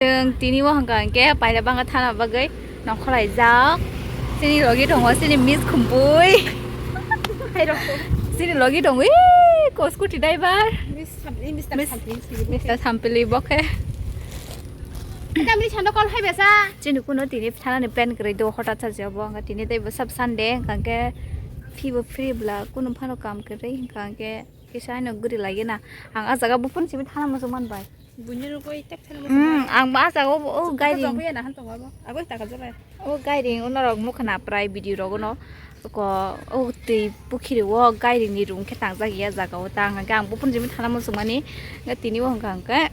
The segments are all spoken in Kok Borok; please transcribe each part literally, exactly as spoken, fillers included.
Chwng tini o hwnkha hwnkhe paila bangkha thana bagwi nongkhorlaijak. Chini logi tongo chini Miss Khumpui. Chini logi tongo ko scooty driver. Mister Sampili bo khe. Chini kuno tini thanani plan kwrwi do, hothat saja bo hwnkha tini tei bo sab Sunday hwnkha hwnkhe phibo free bwla kuno phano kam kwrwi hwnkha hwnkhe kisa haino guri lagi na. Ang ah jaga bo phone simi thana muchung man bai. Buini rogwi tak thani muchung. Ang ba jaga o, o gairing. Jok ya na han tongo abo. Abo taka jole. O gairing unorok nukha na prai video rogo no. Ko o twi pukhiri o gairing ni room khe tangjak ya jaga o ta hwnkha khe ang bo phone simi thana muchung mani. Tini o hwnkha hwnkhe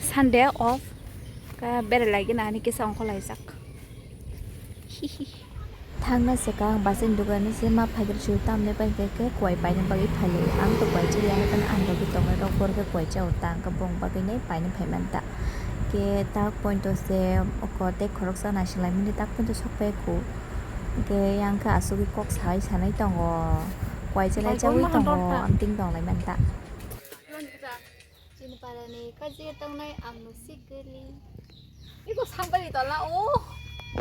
Sunday off. Ka berai lagi na ani kisa ongkhorlaijak. Thangna swkang bachani dukano se ma phaikrwi sio tamni bai khe khe kuai paina bagwi phailai. Ang to kuai chiriya hai phano ang rwgwi tongnai rok bor khe kuai chao ta hwnkhe bong bagwi nai paina phai manta. Khe tak pointo se oko tei khoroksa naising lai mani tak pointo sok pai kho. Hwnkhe yang khe asugwi kok sai sanai tongo. Kuai chalai chaui tongo, amtwing tong lai manta. Chini parani kaje tongnai ang no sikili. Iko sampari tola o.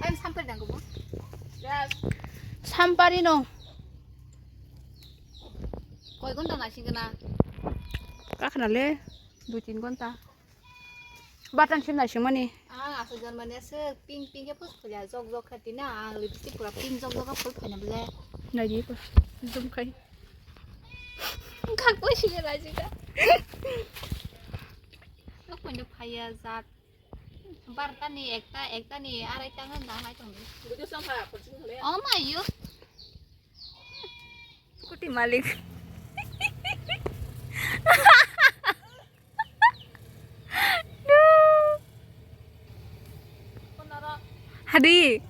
Ayam sampari nang kubo. Sampari no. Koi gonta na singana. Kakhna le dui tin gonta. Batan sim na simani. Ang asuk janmani asuk pink pink ya pus pula jok jok khati na ang lipstick pura pink jok jok phul phana bele. Nai di ko. Jum khai. Kak poi sini lagi ka. Kak poi phaya jat. Barta ni ekta, ekta ni arai ta ngan dang hai tong. Bujo sang kha, kucing kha le. Oh my you. Scooty malik. Hadi.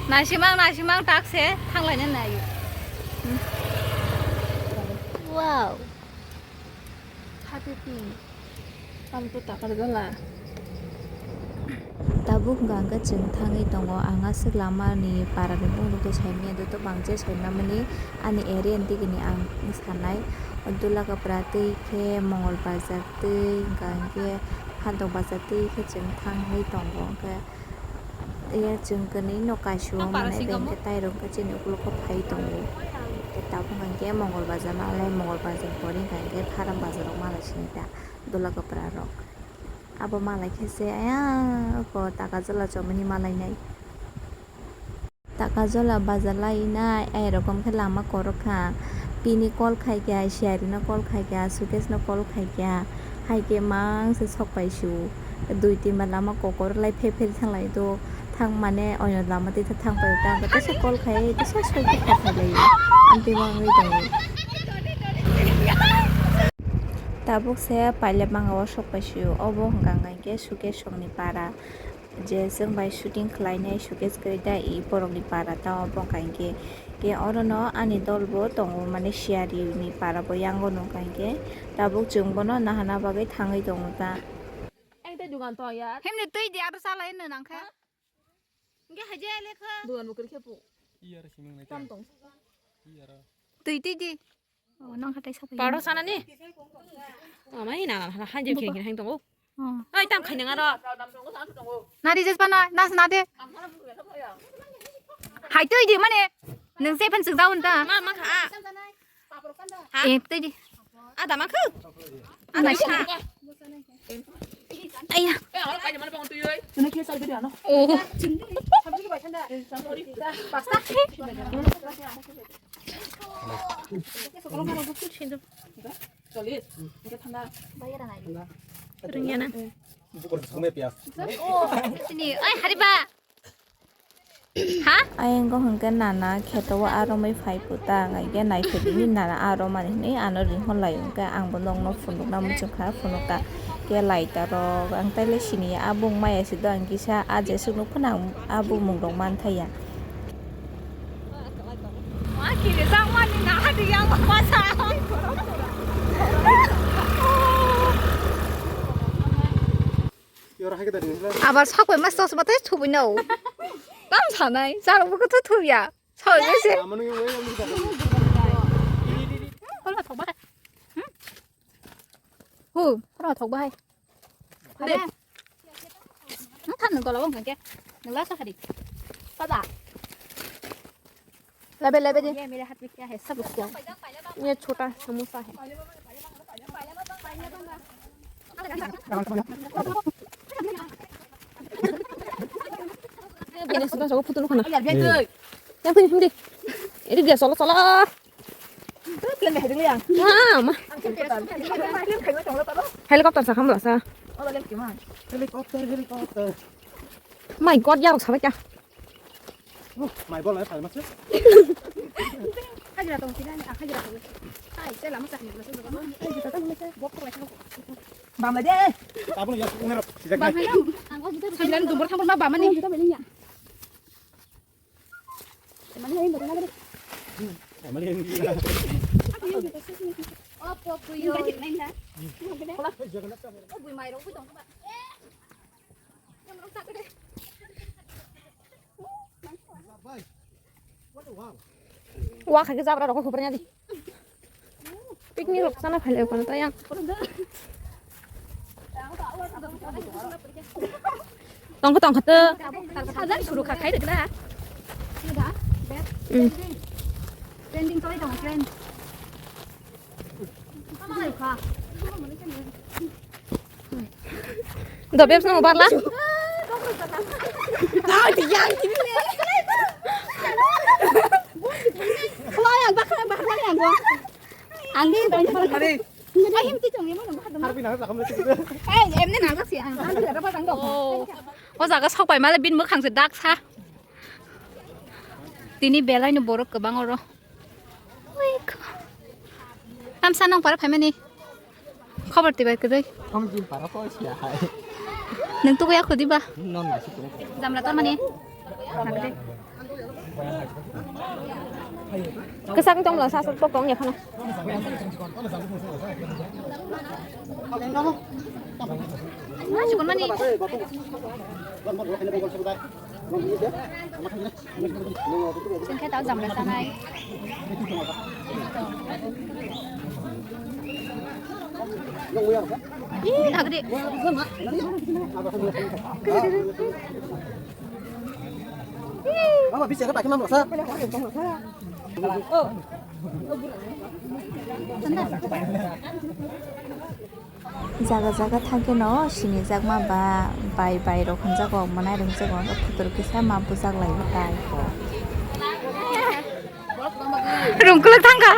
Nasimang, nasimang takse thanglai na nayo. Hmm. Wow. Happy pink. Tamto takar gala. Tabuk hwnkha hwnkhe chwng thangwi tongo, ang aswk lama ni para ni bumung rok tei saimanya, joto bangsa saimamani ani area ni digi ni ang sanai. Dulakapra tei khe Mongol bazar tei hwnkha hwnkhe Handok bazar tei khe chwng thangwi tongo. Hwnkhe ya chwng kwnwi no kaisio mane bengkhe tairok khe chini ukulukgo phai tongo. Tabuk hwnkha hwnkhe Mongol bazar malai, Mongol bazar pore hwnkha hwnkhe Pharam bazar rok malai sini ta Dulakapra rok. Abo malai khe se ayang oko Takajala chomani malainai. Takajala bajalai nai, ai rokom khe lama korok kha. Pini call khai kha, Siyari no call khai kha, Sukesh no call khai kha. Hai khe mang se sok pai su. Dui tin ba lama kokor lai phe phe thang lai do. Thang mane oino lama tei thang pai ta. Teisa call khai, teisa soi khe kha khai lai. Amtwi mang wi tongo. Tabuk se pailep manga o sok pai sio. Obo hwnkha hwnkha khe Sukesh songni para. Je chwng bai shooting khlainai Sukesh kwrwi da i borokni para ta obo hwnkha hinkhe. Khe oro no ani dol bo tongo, mane Siyari ni para bo yango no hwnkha hinkhe. Tabuk chwng bono nahana bagwi thangwi tongo ta. Himni twi di aro salai no nangkha. Hinkhe haje lekha. Dugan bo kwrwi khe pu. Tam tong. Twi twi di. Oh, nang hatai sapai. Paro sana ni. Amai na na haje khe khe hang tongo. Oh. Ai tam khai nang aro. Nari jes pana nas na de. Hai twi di mane. Nang se pan sung daun ta. Ma ma kha. Ha? Eh, twi di. Ada ma khu. Ada ma khu. Aya. Oh. Rwngya na. Sini, ai, hariba. Ha? Ayang go hwnkhe nana kheto o aromwi phai puta, hwnkhe naithok bini nana aromani hinwi ano ringhorlai, hwnkhe ang bo nokno phunukna muchungkha, phunukha khe laita rok, ang taile siniya, a bung maya se do, ang kisa a jeswk nukphano ang a bumung rok manthaya. Abar sakbai mas tos mate thubui no. Tam sanai, jarok bo kotho thuya. Sakbai se. Hola thokba. Hu, pura thok bahai. Hade. Nang than nang tola bang kangke. Nang lasa khadi. Pada. Lebe, lebe de. Ye mere hath mein kya hai? Sab kya? Ye chhota samosa hai. Bini sudah jauh photo nukana. Yang tu hindi. Ini dia solo solo. Plan hai dulu ya. Ah, ma. Helicopter sa khamla sa. Helicopter, helicopter. My God, yarok sabai kya? Mai bol nai phalma se. Hajira tong sini, ah, hajira tong. Hai, saya lama sakit, lama sakit. Bok ko wajah. Bam lagi. Apa nih ya, owner? Sejak bam lagi. Sambilan dubur thampur ma bam ani. Kita beli ya. Mana yang betul lagi? Mana yang? Apa puyo? Oh, bui mai rong bui tong ba. Wa khai ke jabra rok khobor ya di. Picnic rok sana phai le kono ta yang. Tong ko tong khate. Sajan suru kha khai de na. Hmm. Trending tolai tong trend. Do bebs no barla. Ang di. Hari. Ai, em ne nang si ang. O jaga sok pai male bin mwkhang se dak sa. Tini belai no borok kwbang oro. Oi kha. Tamsa nang para phaimani. Khobor twi bai kwrwi. Thong jin para ko sia hai. Nwng tukuya khudi ba? Non nasi tu. Jamla tor mani. Kwchang tong la sa sa pokong ya khana. Chikon mani. Chwng khe tao jamla chanai. Ih, nagri. Mama, bisa ka pakai mama sa? Jaga jaga thangkheno sinijakma ba bai bai rok hwnjago, mwnai rwngjago, phutur kisa ma bujak lai tai. Rungkuluk thangkha.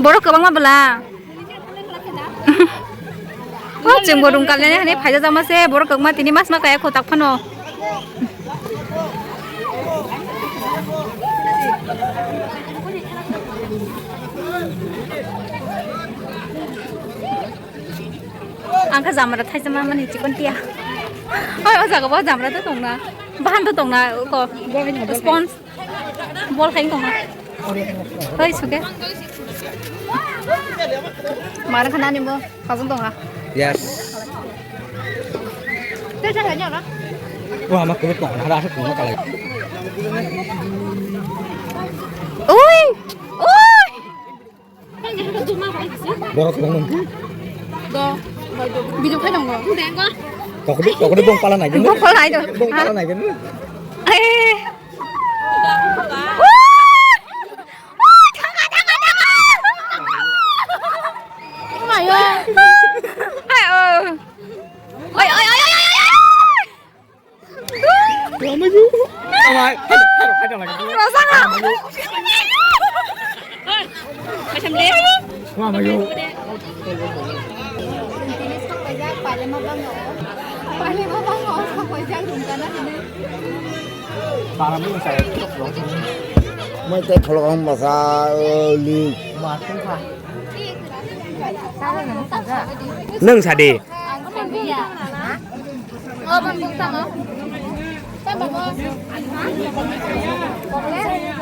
Borok kwbangma bwla. O chwngbo rung kalnani hani phaijak jakma se borok kwbangma tini mas ma kaya kho tak phano. Ang kha jamra thaisa ma mani chikon tia. Oi, o jaga bo jamra to tongna. Bahan to tongna ko. Sponge. Bol khai tongna. Oi, suke. Mar khana ni bo. Kabung tongna. Yes. Te sa hai na. Wah, mak kuluk tongna. Ada asuk tongna kalai. Oi! Oi! Borok kwbangma. Do. Video khai tongo. Tokodi, tokodi bong pala nai. Bong pala nai do. Bong pala nai. Eh. Oi, thanga, thanga, thanga. Oi, oi, oi, oi. Hai, oh. Oi, oi, oi, oi, oi, oi. Amai, hai, hai, hai, hai, hai. Rosana. Amai. Mai tei kholok ang basa, eh, li. Nwng sadi.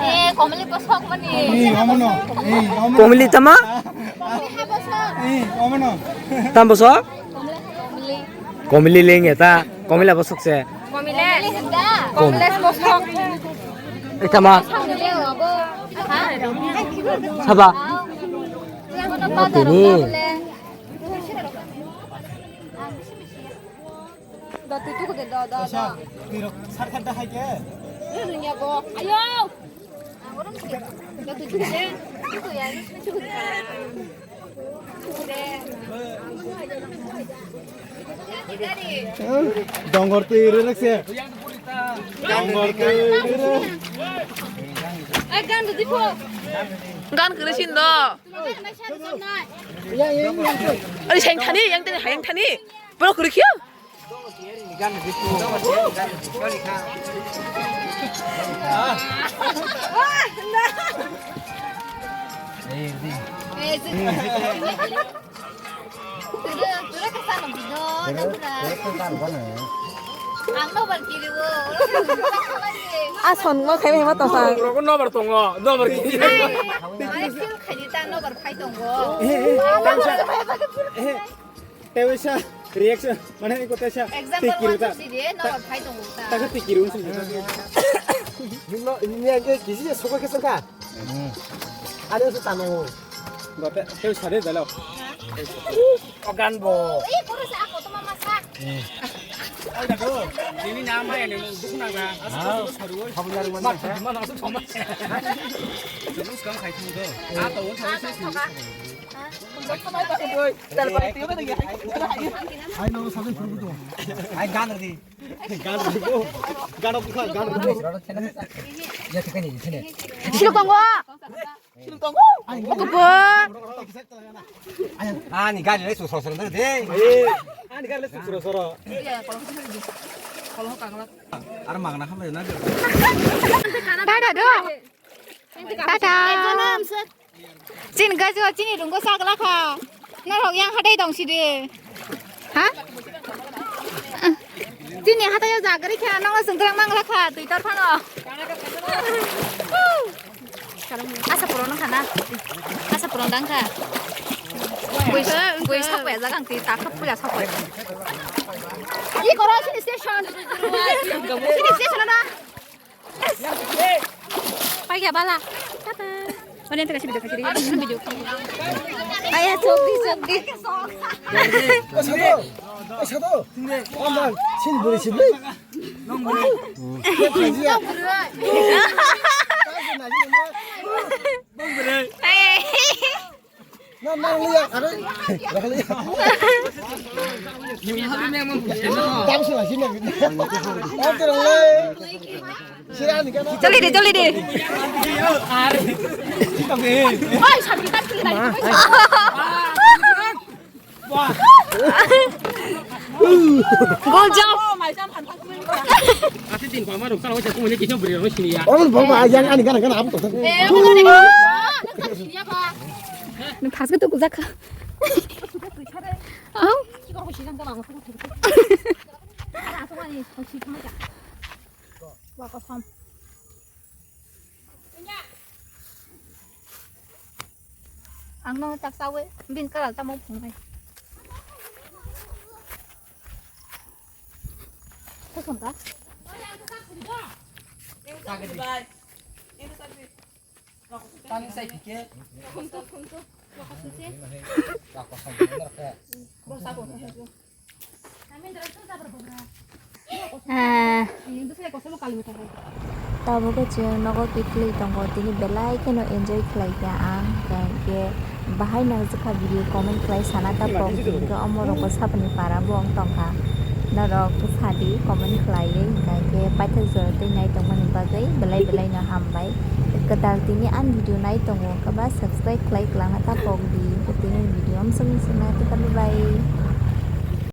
Eh, komili bosok mani. Eh, omono. Eh, omono. Komili tama? Komili ha bosok. Eh, omono. Tam bosok? Komili, komili. Komili leng eta. Komila bosok se. Komila. Komila bosok. Eh, tama? Komila obo. Ha? Saba? Yang mana? Oh, tini. Komila. Do twi tuku de, do, do, do. Twi rok sar khan da hai ke. Ni dunya bo. Ayo. Do twi tuku de. Tuku ya, tuku de. Tuku de. Dongor twi re rek se. Dongor twi re re. Ai, gan do dipo. Gan kere sin do. Ari sayang thani, yang tadi hayang thani. Bro, kere kya? Ang nobar kiri wo. Ason mo khai mo to sa. Roko nobar tongo, nobar kiri. Ai, ai, feel khai di ta nobar khai tongo. Tewe sa reaction, mane ko tesa. Example tikir one, ta. Two, three, no, phai tongo ta. Ta ka tikir un sung. Nino, nini age kisi sokoi ke sangka. Ani usu tano. Gote, tewe sare dalo. Ogan bo. Eh, pura sa ako to mama sa. Alda do. Nini nama ya ni dukna na. Asu saru. Habular mana? Ma, ma, asu thoma. Terus kang khai thu do. Ato, ato, ato. Silo tongo. Silo tongo. Ani gari lai su sosor de. Ani gari lai su sosor. Ar magna khamle na. Tada do. Tata. Chini gajo chini rungo sagla kha. Norok yang hatai tong sidi. Ha? Chini hatai o jagari kha, nokno sengkrang mangla kha, twi tor phano. Asa puron kha na. Asa puron dang kha. Bui, bui sak bai jagang twi tak kha puja sak bai. Iko ro chini station. Chini station na. Pai kya bala? Tata. Mane ente kasi video kasi video. Video. Aya chokdi chokdi. Sado. Sado. Amang, sin buri sibli. Nong buri. Nong buri. Hey. Na, na, liya, are, liya. Tam sila sini. Tam terang le. Sira ni kan. Joldi de, joldi de. Oi, sabri kan sila. Gol jump. Ati tin ko amar rok sala wajak ko ne kisa bri rok sini ya. Om baba yang ani kana kana am to. Eh, apa ni? Nang thas ke tu kujak. Au. Wa ko sam. Ang no tak sawe bin kala tamo phungai. Kosong ka? Tang sai kike. Khum tu, khum tu. Ah. Tabuk khe chwng nogo kiphilwi tongo, tini belai kheno enjoy khlai kha ang, hwnkhe bahai nangjakha video comment khlai sana ta kok, hwnkhe omo rokbo saboni para bo wng tongkha, norok sadi comment khlaiwi, hwnkhe paithak jora twi nai tongmani bagwi belai belai no hambai. Kwtal tini ani video nai tongo, kwbangma subscribe khlai kwlangna ta kok di, tini video amswk swngna ta bye bye.